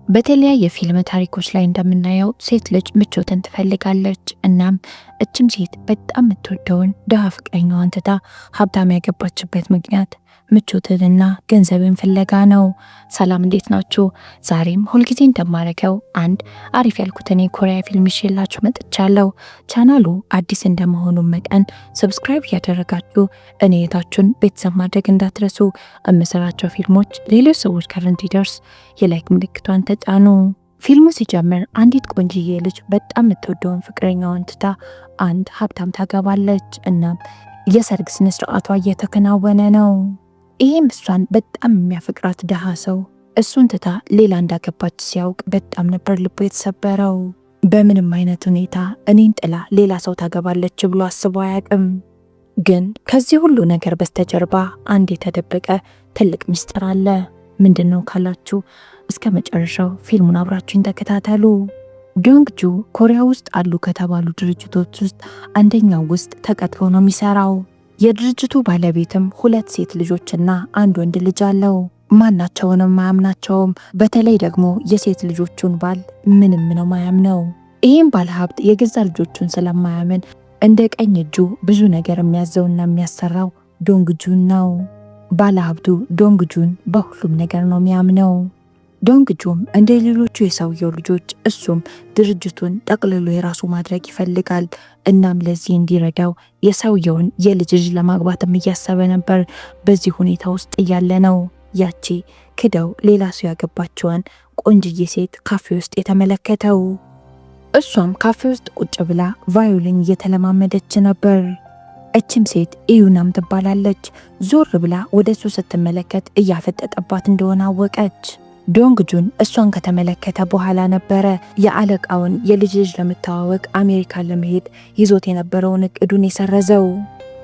በተለያየ የፊልም ታሪኮች ላይ እንደምናየው ሴት ልጅ ምቾትን ትፈልጋለች። እናም እችም ሴት በጣም የምትወደውን ድሃ ፍቅረኛዋን ትታ ሀብታም ያገባችበት ምክንያት ምቾትንና ገንዘብን ፍለጋ ነው። ሰላም፣ እንዴት ናችሁ? ዛሬም ሁልጊዜ እንደማደርገው አንድ አሪፍ ያልኩትን የኮሪያ ፊልም ይዤላችሁ መጥቻለሁ። ቻናሉ አዲስ እንደመሆኑ መጠን subscribe እያደረጋችሁ እኔ የታችሁን ቤተሰብ ማድረግ እንዳትረሱ። የምሰራቸው ፊልሞች ሌሎች ሰዎች ጋር እንዲደርስ የ like ምልክቷን ተጫኑ። ፊልሙ ሲጀምር አንዲት ቆንጅዬ ልጅ በጣም የምትወደውን ፍቅረኛዋን ትታ አንድ ሀብታም ታገባለች። እናም የሰርግ ስነስርዓቷ እየተከናወነ ነው። ይህም እሷን በጣም የሚያፈቅራት ድሃ ሰው እሱን ትታ ሌላ እንዳገባች ሲያውቅ በጣም ነበር ልቡ የተሰበረው። በምንም አይነት ሁኔታ እኔን ጥላ ሌላ ሰው ታገባለች ብሎ አስቦ አያውቅም። ግን ከዚህ ሁሉ ነገር በስተጀርባ አንድ የተደበቀ ትልቅ ምስጢር አለ። ምንድን ነው ካላችሁ እስከ መጨረሻው ፊልሙን አብራችሁኝ ተከታተሉ። ዶንግጁ ኮሪያ ውስጥ አሉ ከተባሉ ድርጅቶች ውስጥ አንደኛው ውስጥ ተቀጥሮ ነው የሚሰራው። የድርጅቱ ባለቤትም ሁለት ሴት ልጆችና አንድ ወንድ ልጅ አለው። ማናቸውንም አያምናቸውም። በተለይ ደግሞ የሴት ልጆቹን ባል ምንም ነው ማያምነው። ይህም ባለሀብት የገዛ ልጆቹን ስለማያምን እንደ ቀኝ እጁ ብዙ ነገር የሚያዘውና የሚያሰራው ዶንግጁን ነው። ባለሀብቱ ዶንግጁን በሁሉም ነገር ነው የሚያምነው። ዶንግጁም እንደ ሌሎቹ የሰውየው ልጆች እሱም ድርጅቱን ጠቅልሎ የራሱ ማድረግ ይፈልጋል። እናም ለዚህ እንዲረዳው የሰውየውን የልጅ ልጅ ለማግባትም እያሰበ ነበር። በዚህ ሁኔታ ውስጥ እያለ ነው ያቺ ክደው ሌላ ሰው ያገባቸዋን ቆንጅዬ ሴት ካፌ ውስጥ የተመለከተው። እሷም ካፌ ውስጥ ቁጭ ብላ ቫዮሊን እየተለማመደች ነበር። እችም ሴት ኢዩናም ትባላለች። ዞር ብላ ወደ እሱ ስትመለከት እያፈጠጠባት እንደሆነ አወቀች። ዶንግጁን እሷን ከተመለከተ በኋላ ነበረ የአለቃውን የልጅ ልጅ ለመተዋወቅ አሜሪካ ለመሄድ ይዞት የነበረውን እቅዱን የሰረዘው።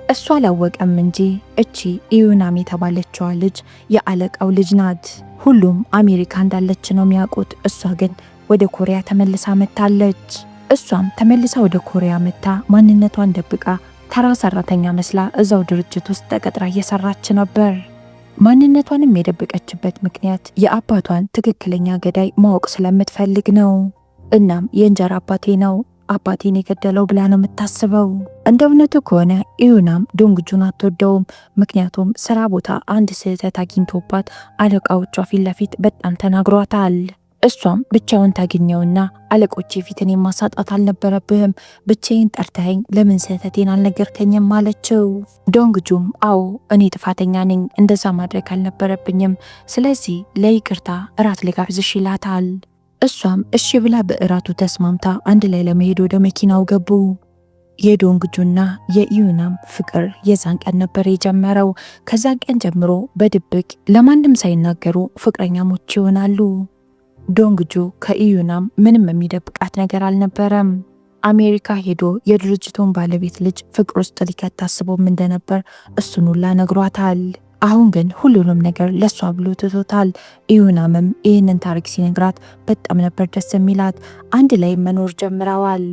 እሱ አላወቀም እንጂ እቺ ኢዩናም የተባለችዋ ልጅ የአለቃው ልጅ ናት። ሁሉም አሜሪካ እንዳለች ነው የሚያውቁት። እሷ ግን ወደ ኮሪያ ተመልሳ መጥታለች። እሷም ተመልሳ ወደ ኮሪያ መጥታ ማንነቷን ደብቃ ተራ ሰራተኛ መስላ እዛው ድርጅት ውስጥ ተቀጥራ እየሰራች ነበር። ማንነቷንም የደበቀችበት ምክንያት የአባቷን ትክክለኛ ገዳይ ማወቅ ስለምትፈልግ ነው። እናም የእንጀራ አባቴ ነው አባቴን የገደለው ብላ ነው የምታስበው። እንደ እውነቱ ከሆነ ኢዩናም ዶንግጁን አትወደውም። ምክንያቱም ስራ ቦታ አንድ ስህተት አግኝቶባት አለቃዎቿ ፊት ለፊት በጣም ተናግሯታል። እሷም ብቻውን ታገኘውና አለቆቼ ፊትን የማሳጣት አልነበረብህም፣ ብቻዬን ጠርተኸኝ ለምን ስህተቴን አልነገርከኝም አለችው። ዶንግጁም አዎ እኔ ጥፋተኛ ነኝ፣ እንደዛ ማድረግ አልነበረብኝም፣ ስለዚህ ለይቅርታ እራት ልጋብዝሽ ይላታል። እሷም እሺ ብላ በእራቱ ተስማምታ አንድ ላይ ለመሄድ ወደ መኪናው ገቡ። የዶንግጁና የኢዩናም ፍቅር የዛን ቀን ነበር የጀመረው። ከዛን ቀን ጀምሮ በድብቅ ለማንም ሳይናገሩ ፍቅረኛሞች ይሆናሉ። ዶንግጁ ከኢዩናም ምንም የሚደብቃት ነገር አልነበረም። አሜሪካ ሄዶ የድርጅቱን ባለቤት ልጅ ፍቅር ውስጥ ሊከት አስቦም እንደነበር እሱን ሁላ ነግሯታል። አሁን ግን ሁሉንም ነገር ለሷ ብሎ ትቶታል። ኢዩናምም ይህንን ታሪክ ሲነግራት በጣም ነበር ደስ የሚላት። አንድ ላይ መኖር ጀምረዋል።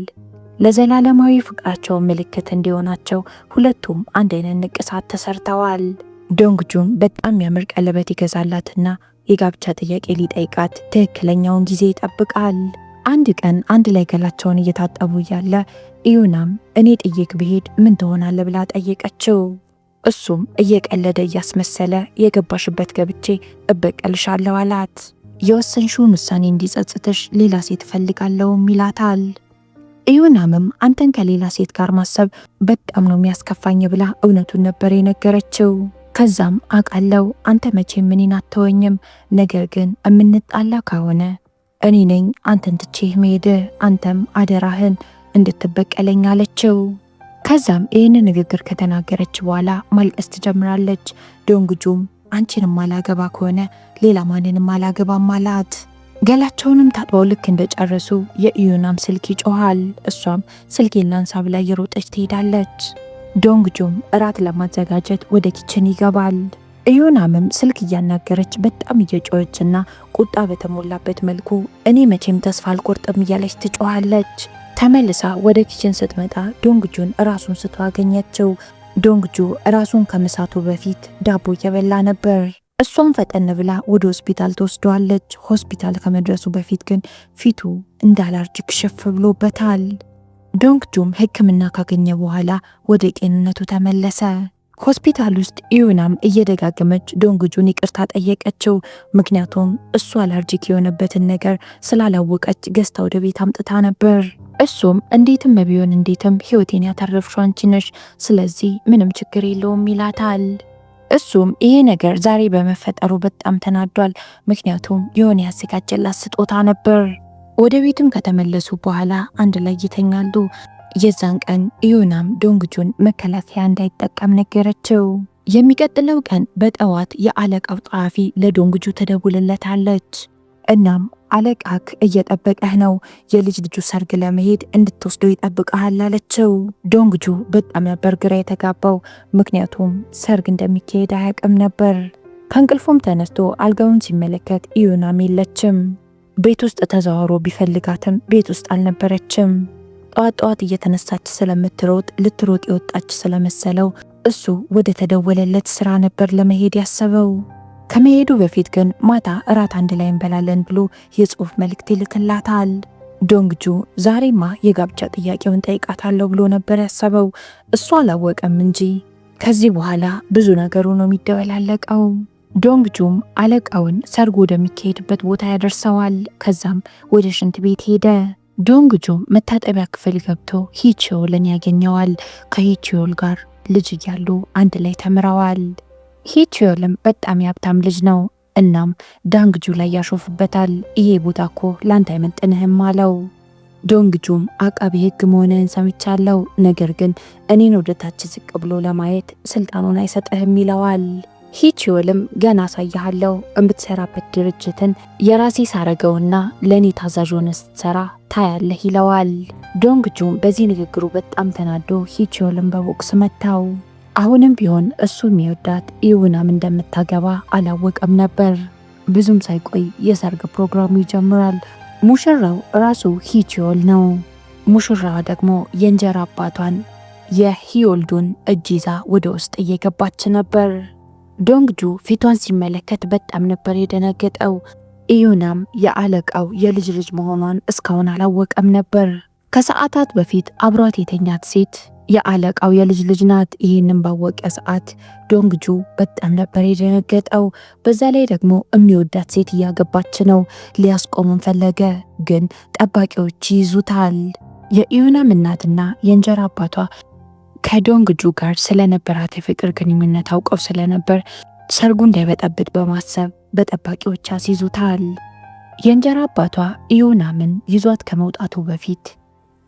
ለዘላለማዊ ፍቅራቸው ምልክት እንዲሆናቸው ሁለቱም አንድ አይነት ንቅሳት ተሰርተዋል። ዶንግጁም በጣም የሚያምር ቀለበት ይገዛላትና የጋብቻ ጥያቄ ሊጠይቃት ትክክለኛውን ጊዜ ይጠብቃል። አንድ ቀን አንድ ላይ ገላቸውን እየታጠቡ እያለ ኢዩናም እኔ ጥዬክ ብሄድ ምን ትሆናለህ ብላ ጠየቀችው። እሱም እየቀለደ እያስመሰለ የገባሽበት ገብቼ እበቀልሻለሁ አላት። የወሰንሽውን ውሳኔ እንዲጸጽትሽ ሌላ ሴት እፈልጋለሁም ይላታል። ኢዩናምም አንተን ከሌላ ሴት ጋር ማሰብ በጣም ነው የሚያስከፋኝ ብላ እውነቱን ነበር የነገረችው። ከዛም አውቃለሁ አንተ መቼም እኔን አትተወኝም፣ ነገር ግን የምንጣላ ከሆነ እኔ ነኝ አንተን ትቼህ መሄድ፣ አንተም አደራህን እንድትበቀለኝ አለችው። ከዛም ይህን ንግግር ከተናገረች በኋላ ማልቀስ ትጀምራለች። ዶንግጁም አንቺንም አላገባ ከሆነ ሌላ ማንንም አላገባም አላት። ገላቸውንም ታጥበው ልክ እንደጨረሱ የኢዩናም ስልክ ይጮሃል። እሷም ስልኬን ላንሳ ብላ እየሮጠች ትሄዳለች። ዶንግጁም እራት ለማዘጋጀት ወደ kitchen ይገባል። ኢዩናምም ስልክ እያናገረች በጣም እየጮኸችና ቁጣ በተሞላበት መልኩ እኔ መቼም ተስፋ አልቆርጥም እያለች ትጮኻለች። ተመልሳ ወደ kitchen ስትመጣ ዶንግጁን ራሱን ስቶ አገኘችው። ዶንግጁ ራሱን ከመሳቱ በፊት ዳቦ እየበላ ነበር። እሷም ፈጠን ብላ ወደ ሆስፒታል ትወስደዋለች። ሆስፒታል ከመድረሱ በፊት ግን ፊቱ እንደ allergic ሽፍ ብሎበታል። ዶንግጁም ሕክምና ካገኘ በኋላ ወደ ጤንነቱ ተመለሰ። ሆስፒታል ውስጥ ኢዩናም እየደጋገመች ዶንግጁን ይቅርታ ጠየቀችው። ምክንያቱም እሱ allergic የሆነበትን ነገር ስላላወቀች ገዝታ ወደ ቤት አምጥታ ነበር። እሱም እንዴትም ቢሆን እንዴትም ህይወቴን ያተረፍሽው አንቺ ነሽ፣ ስለዚህ ምንም ችግር የለውም ይላታል። እሱም ይሄ ነገር ዛሬ በመፈጠሩ በጣም ተናዷል። ምክንያቱም የሆነ ያዘጋጀላት ስጦታ ነበር። ወደ ቤትም ከተመለሱ በኋላ አንድ ላይ ይተኛሉ። የዛን ቀን ኢዩናም ዶንግጁን መከላከያ እንዳይጠቀም ነገረችው። የሚቀጥለው ቀን በጠዋት የአለቃው ጸሐፊ ለዶንግጁ ትደውልለታለች። እናም አለቃክ እየጠበቀህ ነው፣ የልጅ ልጁ ሰርግ ለመሄድ እንድትወስደው ይጠብቀሃል አለችው። ዶንግጁ በጣም ነበር ግራ የተጋባው፣ ምክንያቱም ሰርግ እንደሚካሄድ አያውቅም ነበር። ከእንቅልፉም ተነስቶ አልጋውን ሲመለከት ኢዩናም የለችም። ቤት ውስጥ ተዘዋውሮ ቢፈልጋትም ቤት ውስጥ አልነበረችም። ጠዋት ጠዋት እየተነሳች ስለምትሮጥ ልትሮጥ የወጣች ስለመሰለው እሱ ወደ ተደወለለት ስራ ነበር ለመሄድ ያሰበው። ከመሄዱ በፊት ግን ማታ እራት አንድ ላይ እንበላለን ብሎ የጽሁፍ መልእክት ይልክላታል። ዶንግጁ ዛሬማ የጋብቻ ጥያቄውን ጠይቃታለሁ ብሎ ነበር ያሰበው። እሱ አላወቀም እንጂ ከዚህ በኋላ ብዙ ነገሩ ነው የሚደበላለቀው። ዶንግጁም አለቃውን ሰርጉ ወደሚካሄድበት ቦታ ያደርሰዋል። ከዛም ወደ ሽንት ቤት ሄደ። ዶንግጁ መታጠቢያ ክፍል ገብቶ ሂቺዮልን ያገኘዋል። ከሂቺዮል ጋር ልጅ እያሉ አንድ ላይ ተምረዋል። ሂቺዮልም በጣም የሀብታም ልጅ ነው። እናም ዳንግጁ ላይ ያሾፍበታል። ይሄ ቦታ እኮ ላንተ አይመጥንህም አለው። ዶንግጁም አቃቢ ሕግ መሆንህን ሰምቻለሁ፣ ነገር ግን እኔን ወደ ታች ዝቅ ብሎ ለማየት ስልጣኑን አይሰጥህም ይለዋል። ሂቺዮልም ገና አሳይሃለሁ፣ እምትሰራበት ድርጅትን የራሴ ሳረገውና ለእኔ ታዛዥ ሆነ ስትሰራ ታያለህ ይለዋል። ዶንግጁም በዚህ ንግግሩ በጣም ተናዶ ሂቺዮልን በቦክስ መታው። አሁንም ቢሆን እሱ የሚወዳት ኢዩናም እንደምታገባ አላወቀም ነበር። ብዙም ሳይቆይ የሰርግ ፕሮግራሙ ይጀምራል። ሙሽራው ራሱ ሂቺዮል ነው። ሙሽራዋ ደግሞ የእንጀራ አባቷን የሂዮልዱን እጅ ይዛ ወደ ውስጥ እየገባች ነበር። ዶንግጁ ፊቷን ሲመለከት በጣም ነበር የደነገጠው። ኢዩናም የአለቃው የልጅ ልጅ መሆኗን እስካሁን አላወቀም ነበር። ከሰዓታት በፊት አብሯት የተኛት ሴት የአለቃው የልጅ ልጅ ናት። ይህንን ባወቀ ሰዓት ዶንግጁ በጣም ነበር የደነገጠው። በዛ ላይ ደግሞ የሚወዳት ሴት እያገባች ነው። ሊያስቆምም ፈለገ፣ ግን ጠባቂዎች ይይዙታል። የኢዩናም እናትና የእንጀራ አባቷ ከዶንግጁ ጋር ስለነበራት የፍቅር ግንኙነት አውቀው ስለነበር ሰርጉ እንዳይበጠብጥ በማሰብ በጠባቂዎች ያስይዙታል። የእንጀራ አባቷ ኢዩናምን ይዟት ከመውጣቱ በፊት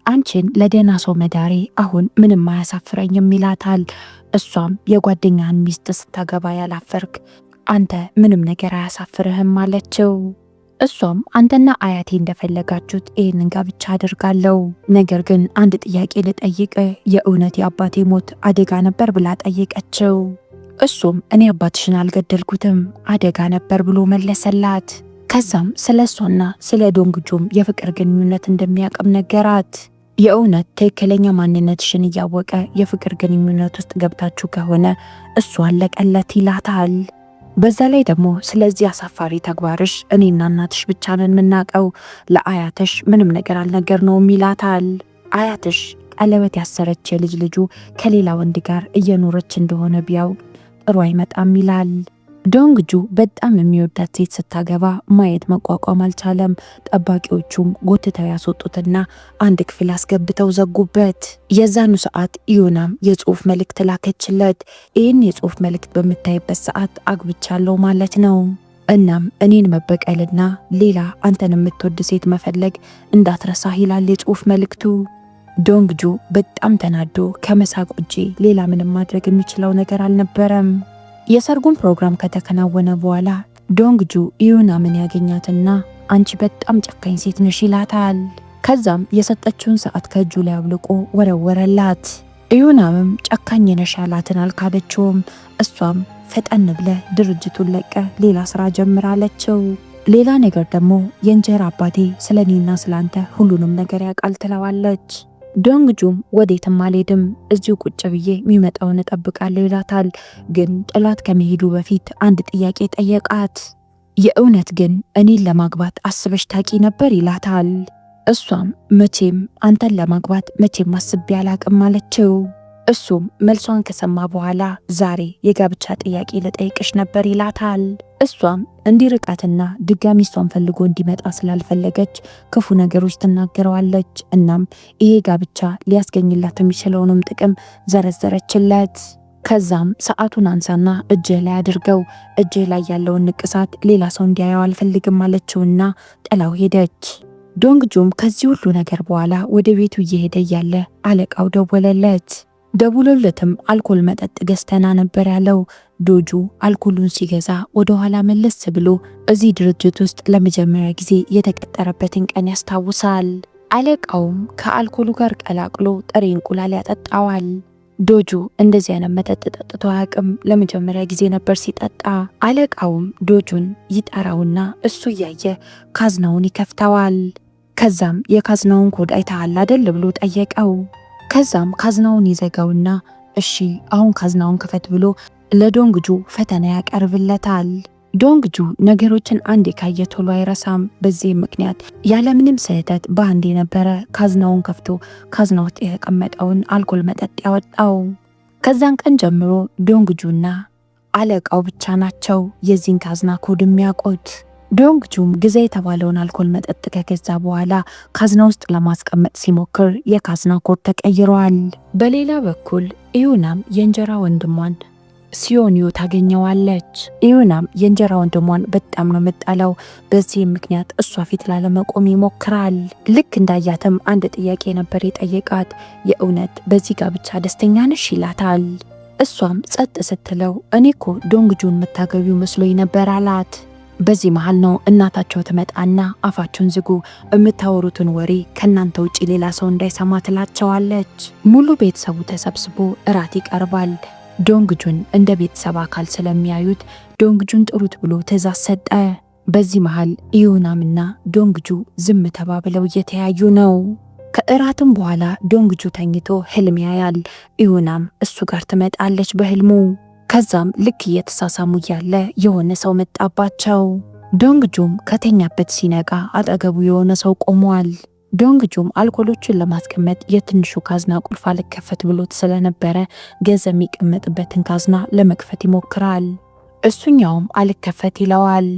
አንቺን ለደህና ሰው መዳሬ አሁን ምንም አያሳፍረኝም ይላታል። እሷም የጓደኛህን ሚስት ስታገባ ያላፈርክ አንተ ምንም ነገር አያሳፍርህም አለችው። እሷም አንተና አያቴ እንደፈለጋችሁት ይህንን ጋብቻ አድርጋለሁ፣ ነገር ግን አንድ ጥያቄ ልጠይቅ፣ የእውነት የአባቴ ሞት አደጋ ነበር ብላ ጠየቀችው። እሱም እኔ አባትሽን አልገደልኩትም አደጋ ነበር ብሎ መለሰላት። ከዛም ስለ እሷና ስለ ዶንግጁም የፍቅር ግንኙነት እንደሚያቅም ነገራት። የእውነት ትክክለኛ ማንነትሽን እያወቀ የፍቅር ግንኙነት ውስጥ ገብታችሁ ከሆነ እሱ አለቀለት ይላታል። በዛ ላይ ደግሞ ስለዚህ አሳፋሪ ተግባርሽ እኔና እናትሽ ብቻ ነን የምናውቀው፣ ለአያትሽ ምንም ነገር አልነገርነውም ይላታል። አያትሽ ቀለበት ያሰረች የልጅ ልጁ ከሌላ ወንድ ጋር እየኖረች እንደሆነ ቢያውቅ ጥሩ አይመጣም ይላል። ዶንግጁ በጣም የሚወዳት ሴት ስታገባ ማየት መቋቋም አልቻለም። ጠባቂዎቹም ጎትተው ያስወጡትና አንድ ክፍል አስገብተው ዘጉበት። የዛኑ ሰዓት ኢዩናም የጽሁፍ መልእክት ላከችለት። ይህን የጽሁፍ መልእክት በምታይበት ሰዓት አግብቻለሁ ማለት ነው። እናም እኔን መበቀልና ሌላ አንተን የምትወድ ሴት መፈለግ እንዳትረሳህ ይላል የጽሁፍ መልእክቱ። ዶንግጁ በጣም ተናዶ ከመሳቅ ውጪ ሌላ ምንም ማድረግ የሚችለው ነገር አልነበረም። የሰርጉን ፕሮግራም ከተከናወነ በኋላ ዶንግጁ ኢዩናምን ያገኛትና አንቺ በጣም ጨካኝ ሴት ነሽ ይላታል። ከዛም የሰጠችውን ሰዓት ከእጁ ላይ አውልቆ ወረወረላት። ኢዩናምም ጨካኝ ነሽ ያላትን አልካደችውም። እሷም ፈጠን ብለህ ድርጅቱን ለቀ ሌላ ስራ ጀምር አለችው። ሌላ ነገር ደግሞ የእንጀራ አባቴ ስለ እኔና ስለ አንተ ሁሉንም ነገር ያውቃል ትለዋለች። ዶንግጁም ወዴትም አልሄድም፣ እዚሁ ቁጭ ብዬ የሚመጣውን እጠብቃለሁ ይላታል። ግን ጥላት ከመሄዱ በፊት አንድ ጥያቄ ጠየቃት። የእውነት ግን እኔን ለማግባት አስበሽ ታቂ ነበር ይላታል። እሷም መቼም አንተን ለማግባት መቼም አስቤ አላቅም አለችው። እሱም መልሷን ከሰማ በኋላ ዛሬ የጋብቻ ጥያቄ ልጠይቅሽ ነበር ይላታል። እሷም እንዲርቃትና ድጋሚ እሷን ፈልጎ እንዲመጣ ስላልፈለገች ክፉ ነገሮች ትናገረዋለች። እናም ይሄ ጋብቻ ሊያስገኝላት የሚችለውንም ጥቅም ዘረዘረችለት። ከዛም ሰዓቱን አንሳና እጅህ ላይ አድርገው፣ እጅህ ላይ ያለውን ንቅሳት ሌላ ሰው እንዲያየው አልፈልግም አለችውና ጥላው ሄደች። ዶንግጁም ከዚህ ሁሉ ነገር በኋላ ወደ ቤቱ እየሄደ እያለ አለቃው ደወለለት። ደውሎለትም አልኮል መጠጥ ገዝተና ነበር ያለው። ዶጁ አልኮሉን ሲገዛ ወደኋላ መለስ ብሎ እዚህ ድርጅት ውስጥ ለመጀመሪያ ጊዜ የተቀጠረበትን ቀን ያስታውሳል። አለቃውም ከአልኮሉ ጋር ቀላቅሎ ጥሬ እንቁላል ያጠጣዋል። ዶጁ እንደዚህ አይነት መጠጥ ጠጥቶ አያውቅም። ለመጀመሪያ ጊዜ ነበር ሲጠጣ። አለቃውም ዶጁን ይጠራውና እሱ እያየ ካዝናውን ይከፍተዋል። ከዛም የካዝናውን ኮድ አይተሃል አይደል ብሎ ጠየቀው። ከዛም ካዝናውን ይዘጋውና እሺ አሁን ካዝናውን ክፈት ብሎ ለዶንግጁ ፈተና ያቀርብለታል። ዶንግጁ ነገሮችን አንዴ ካየ ቶሎ አይረሳም። በዚህ ምክንያት ያለምንም ስህተት በአንዴ ነበረ ካዝናውን ከፍቶ ካዝና ውስጥ የተቀመጠውን አልኮል መጠጥ ያወጣው። ከዛን ቀን ጀምሮ ዶንግጁና አለቃው ብቻ ናቸው የዚህን ካዝና ኮድ የሚያውቁት። ዶንግጁም ግዛ የተባለውን አልኮል መጠጥ ከገዛ በኋላ ካዝና ውስጥ ለማስቀመጥ ሲሞክር የካዝና ኮድ ተቀይሯል። በሌላ በኩል ኢዩናም የእንጀራ ወንድሟን ሲዮኒዮ ታገኘዋለች። ኢዩናም የእንጀራ ወንድሟን በጣም ነው የምጠላው። በዚህም ምክንያት እሷ ፊት ላለመቆም ይሞክራል። ልክ እንዳያትም አንድ ጥያቄ ነበር የጠየቃት። የእውነት በዚህ ጋብቻ ደስተኛ ነሽ ይላታል። እሷም ጸጥ ስትለው እኔ እኮ ዶንግጁን የምታገቢው መስሎኝ ነበር አላት። በዚህ መሃል ነው እናታቸው ትመጣና አፋችሁን ዝጉ፣ የምታወሩትን ወሬ ከእናንተ ውጭ ሌላ ሰው እንዳይሰማ ትላቸዋለች። ሙሉ ቤተሰቡ ተሰብስቦ እራት ይቀርባል። ዶንግጁን እንደ ቤተሰብ አካል ስለሚያዩት ዶንግጁን ጥሩት ብሎ ትዕዛዝ ሰጠ። በዚህ መሃል ኢዮናምና ዶንግጁ ዝም ተባብለው እየተያዩ ነው። ከእራትም በኋላ ዶንግጁ ተኝቶ ህልም ያያል። ኢዮናም እሱ ጋር ትመጣለች በህልሙ። ከዛም ልክ እየተሳሳሙ እያለ የሆነ ሰው መጣባቸው። ዶንግጁም ከተኛበት ሲነቃ አጠገቡ የሆነ ሰው ቆሟል። ዶንግጁም አልኮሎችን ለማስቀመጥ የትንሹ ካዝና ቁልፍ አልከፈት ብሎት ስለነበረ ገንዘብ የሚቀመጥበትን ካዝና ለመክፈት ይሞክራል። እሱኛውም አልከፈት ይለዋል።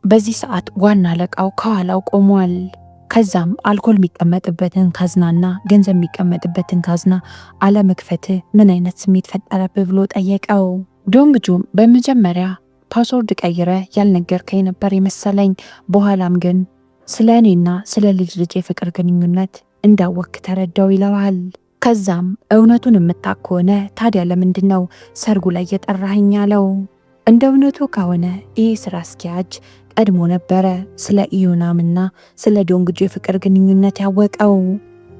በዚህ ሰዓት ዋና አለቃው ከኋላው ቆሟል። ከዛም አልኮል የሚቀመጥበትን ካዝናና ገንዘብ የሚቀመጥበትን ካዝና አለመክፈት ምን አይነት ስሜት ፈጠረብህ ብሎ ጠየቀው። ዶንግጁም በመጀመሪያ password ቀይረህ ያልነገርከኝ ነበር የመሰለኝ፣ በኋላም ግን ስለ እኔና ስለ ልጅ ልጅ የፍቅር ግንኙነት እንዳወክ ተረዳው ይለዋል። ከዛም እውነቱን የምታውቅ ከሆነ ታዲያ ለምንድን ነው ሰርጉ ላይ የጠራኸኝ አለው። እንደ እውነቱ ከሆነ ይህ ስራ አስኪያጅ ቀድሞ ነበረ ስለ ኢዮናምና ስለ ዶንግጁ የፍቅር ግንኙነት ያወቀው።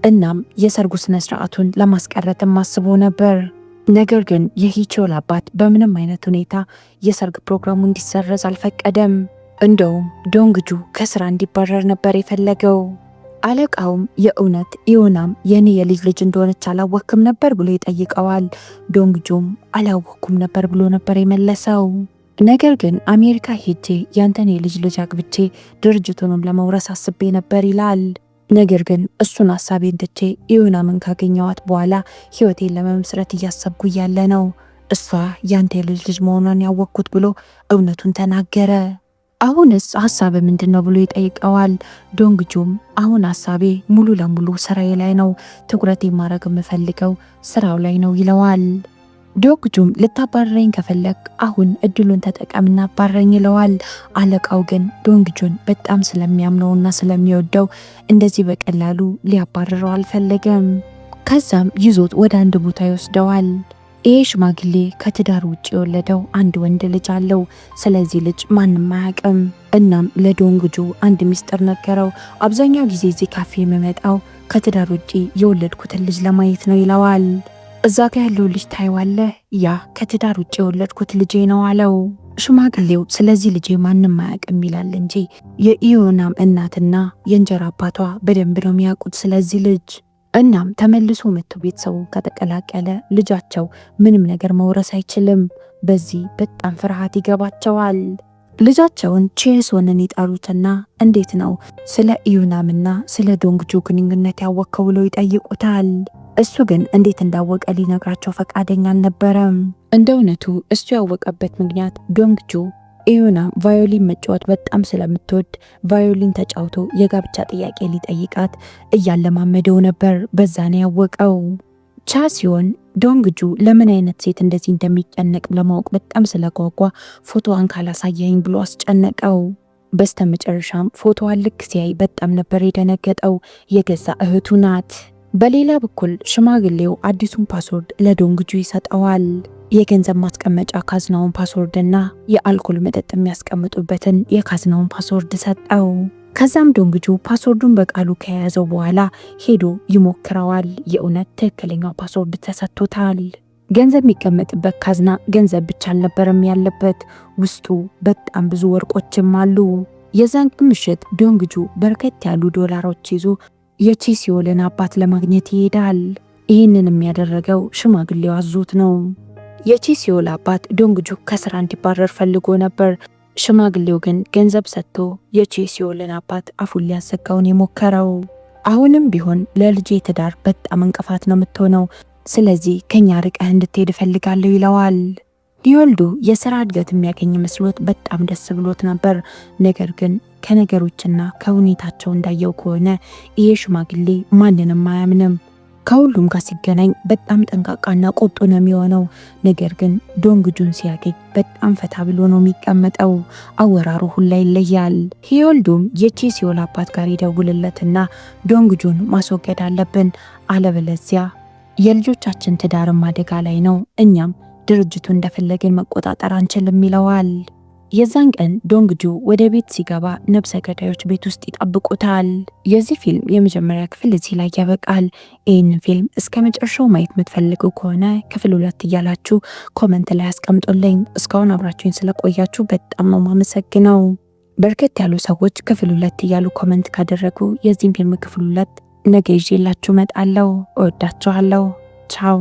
እናም የሰርጉ ስነ ስርዓቱን ለማስቀረትም አስቦ ነበር። ነገር ግን የሂቾል አባት በምንም አይነት ሁኔታ የሰርግ ፕሮግራሙ እንዲሰረዝ አልፈቀደም። እንደውም ዶንግጁ ከስራ እንዲባረር ነበር የፈለገው። አለቃውም የእውነት ኢዮናም የኔ የልጅ ልጅ እንደሆነች አላወክም ነበር ብሎ ይጠይቀዋል። ዶንግጁም አላወኩም ነበር ብሎ ነበር የመለሰው። ነገር ግን አሜሪካ ሄጄ ያንተን የልጅ ልጅ አግብቼ ድርጅቱንም ለመውረስ አስቤ ነበር ይላል። ነገር ግን እሱን ሀሳቤን ትቼ ኢዮናምን ካገኘዋት በኋላ ህይወቴን ለመመስረት እያሰብኩ እያለ ነው እሷ ያንተ የልጅ ልጅ መሆኗን ያወቅኩት ብሎ እውነቱን ተናገረ። አሁንስ ሀሳብ ምንድን ነው ብሎ ይጠይቀዋል። ዶንግጁም አሁን ሀሳቤ ሙሉ ለሙሉ ስራዬ ላይ ነው፣ ትኩረት የማድረግ የምፈልገው ስራው ላይ ነው ይለዋል። ዶንግጁም ልታባረኝ ከፈለግ አሁን እድሉን ተጠቀምና አባረኝ ይለዋል። አለቃው ግን ዶንግጁን በጣም ስለሚያምነውና ስለሚወደው እንደዚህ በቀላሉ ሊያባርረው አልፈለገም። ከዛም ይዞት ወደ አንድ ቦታ ይወስደዋል። ይሄ ሽማግሌ ከትዳር ውጭ የወለደው አንድ ወንድ ልጅ አለው። ስለዚህ ልጅ ማንም አያውቅም። እናም ለዶንግጁ አንድ ሚስጥር ነገረው። አብዛኛው ጊዜ እዚህ ካፌ የምመጣው ከትዳር ውጭ የወለድኩትን ልጅ ለማየት ነው ይለዋል። እዛ ጋ ያለው ልጅ ታይዋለህ? ያ ከትዳር ውጭ የወለድኩት ልጄ ነው አለው። ሽማግሌው ስለዚህ ልጄ ማንም አያውቅም ይላል እንጂ የኢዮናም እናትና የእንጀራ አባቷ በደንብ ነው የሚያውቁት ስለዚህ ልጅ። እናም ተመልሶ መጥቶ ቤተሰቡን ከተቀላቀለ ልጃቸው ምንም ነገር መውረስ አይችልም። በዚህ በጣም ፍርሃት ይገባቸዋል። ልጃቸውን ቼሶንን ይጠሩትና እንዴት ነው ስለ ኢዩናምና ስለ ዶንግጁ ግንኙነት ያወቅከው ብለው ይጠይቁታል። እሱ ግን እንዴት እንዳወቀ ሊነግራቸው ፈቃደኛ አልነበረም። እንደ እውነቱ እሱ ያወቀበት ምክንያት ዶንግጁ ኢዩናም ቫዮሊን መጫወት በጣም ስለምትወድ ቫዮሊን ተጫውቶ የጋብቻ ጥያቄ ሊጠይቃት እያለማመደው ነበር። በዛ ነው ያወቀው። ቻ ሲሆን ዶንግጁ ለምን አይነት ሴት እንደዚህ እንደሚጨነቅ ለማወቅ በጣም ስለጓጓ ፎቶዋን ካላሳየኝ ብሎ አስጨነቀው። በስተመጨረሻም ፎቶዋን ልክ ሲያይ በጣም ነበር የደነገጠው። የገዛ እህቱ ናት። በሌላ በኩል ሽማግሌው አዲሱን password ለዶንግጁ ይሰጠዋል። የገንዘብ ማስቀመጫ ካዝናውን password እና የአልኮል መጠጥ የሚያስቀምጡበትን የካዝናውን password ሰጠው። ከዛም ዶንግጁ password ኡን በቃሉ ከያዘው በኋላ ሄዶ ይሞክረዋል። የእውነት ትክክለኛው password ተሰጥቶታል። ገንዘብ የሚቀመጥበት ካዝና ገንዘብ ብቻ አልነበረም ያለበት፣ ውስጡ በጣም ብዙ ወርቆችም አሉ። የዛን ምሽት ዶንግጁ በርከት ያሉ ዶላሮች ይዞ የቺሲዮልን አባት ለማግኘት ይሄዳል። ይህንን የሚያደረገው ሽማግሌው አዞት ነው። የቺሲዮል አባት ዶንግጁ ከስራ እንዲባረር ፈልጎ ነበር። ሽማግሌው ግን ገንዘብ ሰጥቶ የቺሲዮልን አባት አፉን ሊያዘጋውን የሞከረው። አሁንም ቢሆን ለልጄ ትዳር በጣም እንቅፋት ነው የምትሆነው፣ ስለዚህ ከኛ ርቀህ እንድትሄድ እፈልጋለሁ ይለዋል። ሊወልዱ የስራ እድገት የሚያገኝ መስሎት በጣም ደስ ብሎት ነበር። ነገር ግን ከነገሮችና ከሁኔታቸው እንዳየው ከሆነ ይሄ ሽማግሌ ማንንም አያምንም። ከሁሉም ጋር ሲገናኝ በጣም ጠንቃቃና ቁጡ ነው የሚሆነው። ነገር ግን ዶንግጁን ሲያገኝ በጣም ፈታ ብሎ ነው የሚቀመጠው። አወራሩ ሁላ ይለያል። ሂዮልዱም የቼሲዮል አባት ጋር ይደውልለትና ዶንግጁን ማስወገድ አለብን፣ አለበለዚያ የልጆቻችን ትዳርም አደጋ ላይ ነው፣ እኛም ድርጅቱ እንደፈለግን መቆጣጠር አንችልም ይለዋል። የዛን ቀን ዶንግጁ ወደ ቤት ሲገባ ነብሰ ገዳዮች ቤት ውስጥ ይጠብቁታል። የዚህ ፊልም የመጀመሪያ ክፍል እዚህ ላይ ያበቃል። ይህንን ፊልም እስከ መጨረሻው ማየት የምትፈልጉ ከሆነ ክፍል 2 እያላችሁ comment ላይ አስቀምጡልኝ። እስካሁን አብራችሁኝ ስለቆያችሁ በጣም ነው ማመሰግነው። በርከት ያሉ ሰዎች ክፍል 2 እያሉ comment ካደረጉ የዚህን ፊልም ክፍል 2 ነገ ይዤላችሁ እመጣለሁ። እወዳችኋለሁ። ቻው።